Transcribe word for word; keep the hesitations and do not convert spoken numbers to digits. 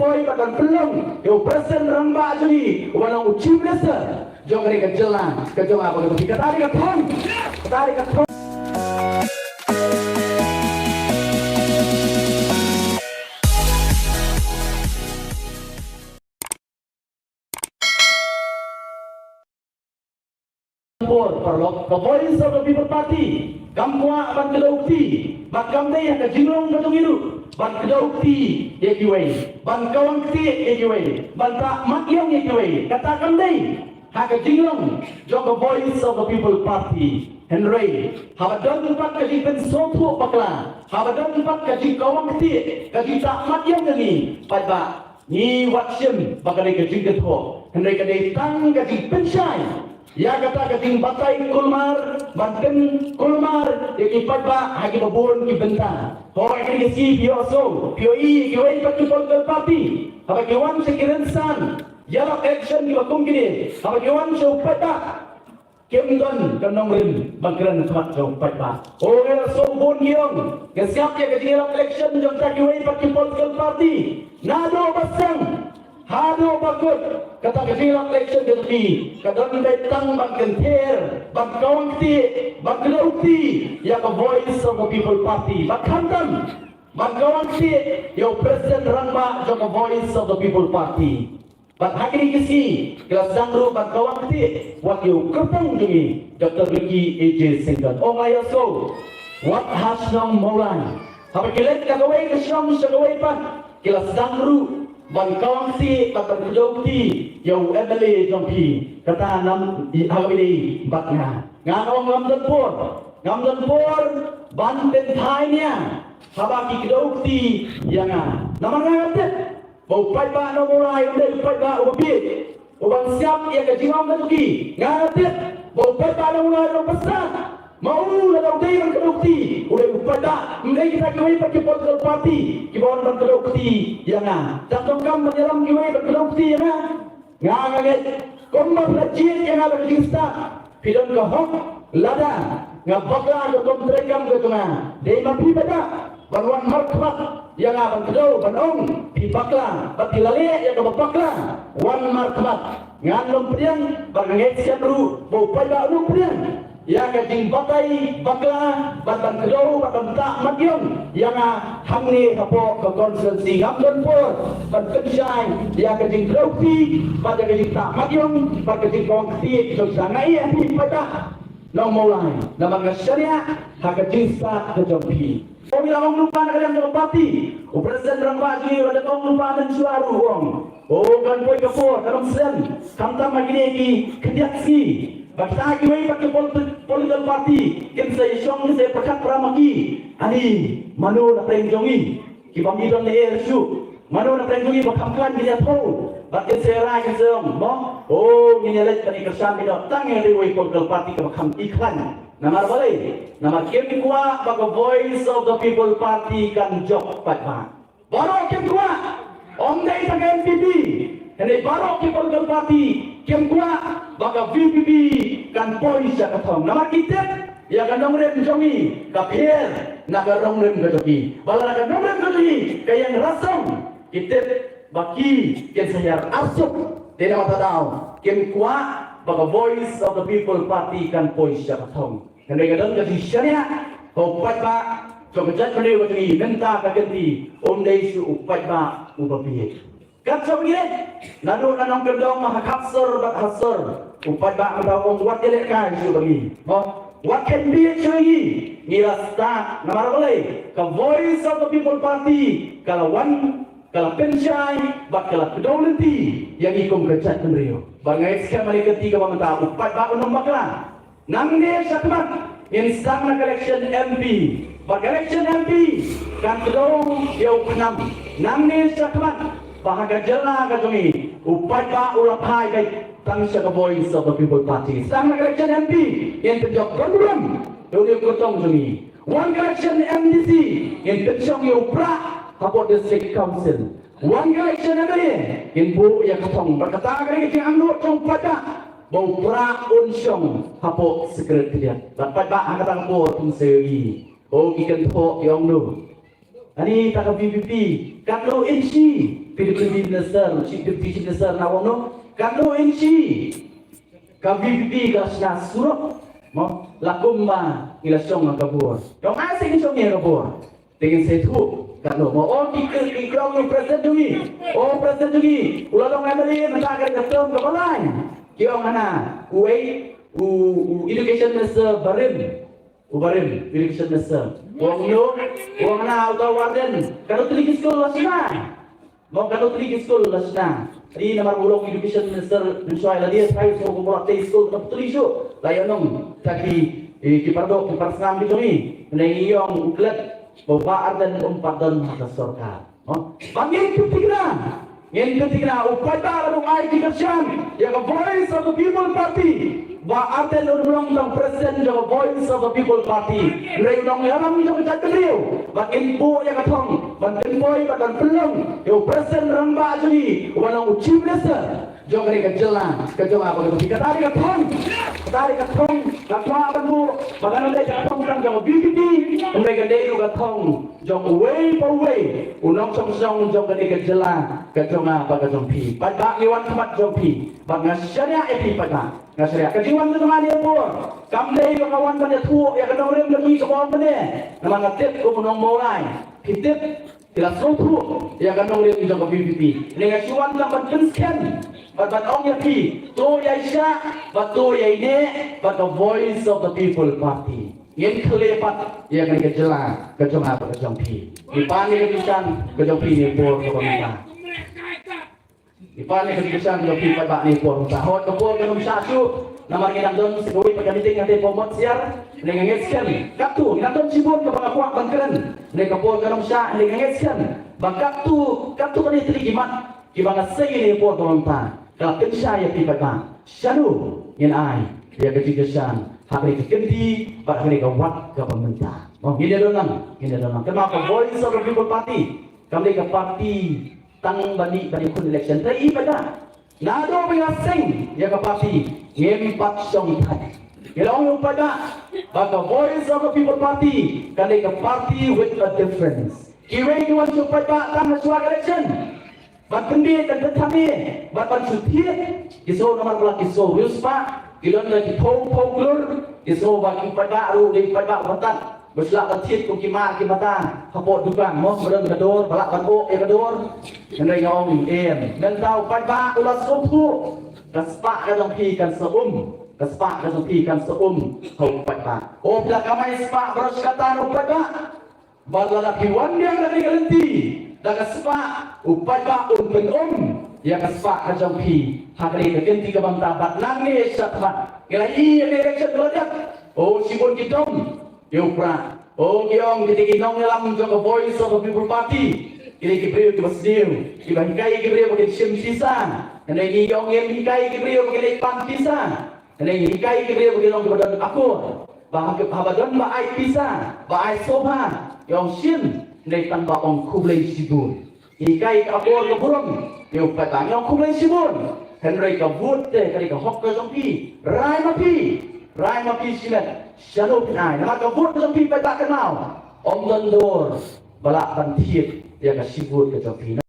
Poi ba kan pynlong ïa u President Rangbah jong ngi uba long u Chief Minister jong kane ka jylla ka jong nga bad ka phi. Kata dei ka thong. Kata dei ka thong. Por paralok, ka Voice of the People Party kam kwah ban kdew kti, bad kam dei ha ka jinglong ka jong ngi ruh ban kdew kti ïa kiwei, ban kawang kti ïa kiwei, ban tah mat ïong ïa kiwei. Kata kam dei ha ka jinglong jong ka Voice of the People Party. Hynrei haba don pat ka jingpynsngewthuh bakla, haba don pat ka jingkawang kti, ka jingtah mat ïong ïa ngi, paidbah, ngi wat shim ba ka dei ka jingkynthoh, hynrei ka dei tang ka jingpynshai ïa kata ka jingbatai kulmar ban pynkulmar ïa ki paidbah ha kiba bun ki bynta. Hooid, ha kine ki sngi phi ïohsngew, phi ïohi kiwei pat ki political party haba ki wan sha ki rynsan ïalap election kiba kum kine, haba ki wan sha u paidbah, kim don ka nongrim ban kren ha khmat jong u paidbah. O, nga sngewbha bun ki ong, nga sngap ïa ka jingïalap election jong kita kiwei pat ki political party, naduh ba sdang haduh ba kut. Kata ka jingïalap election jong ki ka don beit tang ban kynther, ban kawang kti, ban kdew kti ïa ka Voice of the People Party, bad khamtam ban kawang kti ïa u President Rangbah jong ka Voice of the People Party. Bad ha kine ki sngi ki la sdang ruh ban kawang kti wat ïa u kyrpang jong ngi, Doctor Ricky A J Syngkon. Ong, nga ïohsngew wat ha shnong Mawlai, haba ki leit na kawei ka shnong sha kawei pat, ki la sdang ruh ban kawang kti bad ban kdew kti ïa u M L A jong phi. Kata nam ha kaba ïadei bad nga, nga ong ngam don por, ngam don por ban pynthait ïa haba ki kdew kti ïa nga. Namar nga tip ba u paidbah Nongmawlai um dei u paidbah uba bieit, uba sngap ïa ka jingong ka jong ki. Nga tip ba u paidbah Nongmawlai u nongpynsad, ma u lada u dei ban kdew kti, u dei u paidbah, ym dei kita kiwei pat ki political party kiba wan ban kdew kti ïa nga. Dang donkam ban ïalam kiwei ban kdew kti ïa nga? Nga, nga ngeit kumba phi la jied ïa nga da ka jingstad, phi don ka hok. Lada nga bakla ka kum treikam ka jong nga, dei ma phi paidbah ban wan markhmat ïa nga ban kdew ban ong phi bakla, bad phi la leh ïa kaba bakla. Wan markhmat. Ngan ym pdiang bad nga ngeit skhem ruh ba u paidbah un ym pdiang ïa ka jingbatai bakla bad ban kdew bad ban tah mat ïong ïa nga hangne hapoh ka constituency. Ngam don por ban pynshai ïa ka jingkdew kti bad ïa ka jingtah mat ïong bad ka jingkawang kti ka jong nga, ïa phi paidbah Nongmawlai, namar nga shaniah ha ka jingstad ka jong phi. Ong, ngi la ong lypa na ka liang jong ka party. U President Rangbah jong ngi u la dep ong lypa mynshuwa ruh, u ong, o, kan poi ka por, kan ym slem, khamtam ha kine ki khyndiat sngi ba kita kiwei pat ki politi-, political party kin sa ïashong, kin sa ïapyrkhat para ma ki. Ani, mano na pdeng jong ngi kiba ym don lyer shuh? Mano na pdeng jong ngi ba kham khlaiñ kin ïathuh bad kin sa ïarai, kin sa ong, mo, o, ngin ïaleit ban ïakyrshan ïa kino? Tang ïa kawei political party kaba kham khlaiñ. Namar balei? Namar kim kwah ba ka Voice of the People Party kan jop paidbah. Baroh kim kwah. Ym dei tang ka N P P, hynrei baroh ki political party kim kwah ba ka V P P kan poi sha ka thong. Namar ki tip ïa ka nongrim jong ngi ka pher na ka nongrim ka jong ki. Ba lada ka nongrim ka jong ngi ka ïeng rasong, ki tip ba ki kin sa hiar arsut. Te namar kata daw kim kwah ba ka Voice of the People Party kan poi sha ka thong. Hynrei ka don ka jingshaniah ha u paidbah jong ka jaitbynriew ka jong ngi, mynta ka kynti um dei shuh u paidbah uba bieit. Kat shaba ngi leit naduh na nongkyndong ha khapsor bad ha sor, u paidbah mynta u ong wat ïalehkai shuh bad ngi. Mo, wat kheiñ bieit shuh ïa ngi. Ngi la stad, namar balei? Ka Voice of the People Party ka la wan, ka la pynshai bad ka la kdew lynti ïa ngi kum ka jaitbynriew. Bad nga ngeit skhem ha kane ka kynti kaba mynta u paidbah un ym bakla. Nangne shakhmat ngin sdang na ka election M P. Bad ka election M P kan kdew ïa u khnam. Nangne shakhmat ba ha ka jylla ka jong ngi u paidbah u la phai beit tang sha ka Voice of the People Party. Sdang na ka election M P ngin pynjop burom ïa u kyrtong jong ngi. Wan ka election M D C ngin pynshong ïa u prah hapoh District Council. Wan ka election M L A ngin buh ïa ka thong. Bad kata ka dei ka jingangnud jong u paidbah ba u prah un shong hapoh Secretariat. Bad paidbah ha kata ka por pynshai ïa ngi. O, ki kynthoh ki ong, no, Ani ta ka V P P, katno inchi, P W D minister, chief deputy chief minister na ong no, katno inchi, ka V P P ka shna surok, mo, la kumba, ngi la shong ka bor. Yong ai se ngi shong ka bor. Te ngin sa ïathuh, katno, mo, o ki ki ki ong u president jong ngi, o president jong ngi, u la long M L A, mynta ka dei ka term kaba lai. Ki ong hana, uei, u, u education minister barim. U barim, education minister. U ong no, u ong hana, uta u Ardent. Katno tylli ki skul la shna. Mo katno tylli ki skul la shna. Ri namar u long education minister, mynshuwa la dei, tharai u sngewbha ba la tei skul katno tylli shuh. La ïa nong, ta ki, eh, ki para doh, ki para snam ki jong ngi. Hynrei ngi ong u klet, ba u Bah Ardent um pat don ha ka sorkar. Mo? Ba ngin pynthikna. Ngin pynthikna u paidbah la dang ai ki kyrshan ïa ka Voice of the People Party. Bah Ardent un long tang president jong ka Voice of the People Party. Hynrei u nongïalam jong ka jaitbynriew. Ba ngin buh ïa ka thong ban pynpoi bad ban pynlong ïa u president rangbah jong ngi uba long u chief minister jong kane ka jylla ka jong nga bad ka jong phi. Kata dei ka thong, kata dei ka thong nga kwah ban buh. Ba kan dei ka thong tang jong ka V P P, hynrei ka dei ruh ka thong jong uwei pa uwei u nongshong shnong jong kane ka jylla ka jong nga bad ka jong phi. Paidbah, ngi wan khmat jong phi bad nga shaniah ïa phi paidbah. Nga shaniah, ka jingwan ka jong nga ha kane ka por kam dei ba nga wan ban ïathuh ïa ka nongrim lem ïa ka bor mynne. Namar nga tip kum u nong Mawlai phi tip, phi la sngewthuh ïa ka nongrim jong ka V P P. Hynrei nga shu wan tang ban pynskhem bad ban ong ïa phi, to ïaishah bad to ïaineh bad ka Voice of the People Party. Ngin khleh pat ïa kane ka jylla ka jong nga bad ka jong phi. Ngi pan ïa ka jingkyrshan ka jong phi ha kane ka por kaba mynta. Ngi pan ïa ka jingkyrshan ka jong phi paidbah ha kane ka por mynta. Hooid, ka por kan ym shah shuh namar ngi dang don sa kawei pat ka meeting hangtei hapoh Motsiar. Hynrei nga ngeit skhem katto, ngi dang don shibun kaba nga kwah ban kren. Hynrei ka por kan ym shah, hynrei nga ngeit skhem ba katto, katto katne tylli ki mat kiba nga sei ha kane ka por kaba mynta, ka la pynshai ïa phi paidbah shano ngin ai ïa ka jingkyrshan ha kane ka kynti bad ha kane ka wat kaba mynta. Mo, ngin ïa don lang, ngin ïa don lang. Kynmaw, ka Voice of the People Party kam dei ka party tang ban ïakhun election. Te i paidbah, naduh ba ngi la seng ïa ka party, ngim pat shong thait. Ngi la ong ïa u paidbah ba ka Voice of the People Party kan dei ka party with a difference. Kiwei ki wan sha u paidbah tang ha shuwa ka election ban pynbiej, ban pynthame bad ban shu thied. Ki sngew namar ba la ki sngew riewspah, ki don da ki phew phew klur, ki sngew ba ki paidbah ruh dei paidbah ba tad, ba shu lah ban thied kum ki mar ki mata hapoh dukan, mo, ba don ka dor, ba lah ban buh ïa ka dor. Hynrei nga ong em, mynta u paidbah u la sngewthuh. Ka spah ka jong phi kan sa um, ka spah ka jong phi kan sa um ha u paidbah. O, phi la kamai spah baroh shi katta na u paidbah. Bad lada phi wan biang da kane ka lynti da ka spah, u paidbah un pyn-um ïa ka spah ka jong phi ha kane ka kynti kaba mynta bad nangne shakhmat. Ngi la ïohi ïa ka election ba la dep. O, shibun ki dom ïa u prah. O, ki ong kita ki nongïalam jong ka Voice of the People Party, kita ki briew kiba sniew, kiba hikai ïa ki briew ba kin shim pisa. Hynrei ngi ong ngim hikai ïa ki briew ba kin leit pan pisa. Hynrei ngi hikai ïa ki briew ba ki long kiba don akor, ba ha, haba don ba ai pisa, ba ai sngewbha, ngi ong shim, hynrei tang ba ong khublei shibun. Ngi hikai ïa ka akor ka burom ïa u paidbah, ngi ong khublei shibun. Hynrei ka vote te ka dei ka hok ka jong phi. Rai ma phi, rai ma phi shimet shano phin ai. Namar ka vote ka jong phi paidbah, kynmaw, ym don dor ba lah ban thied ïa ka shi vote ka jong phi.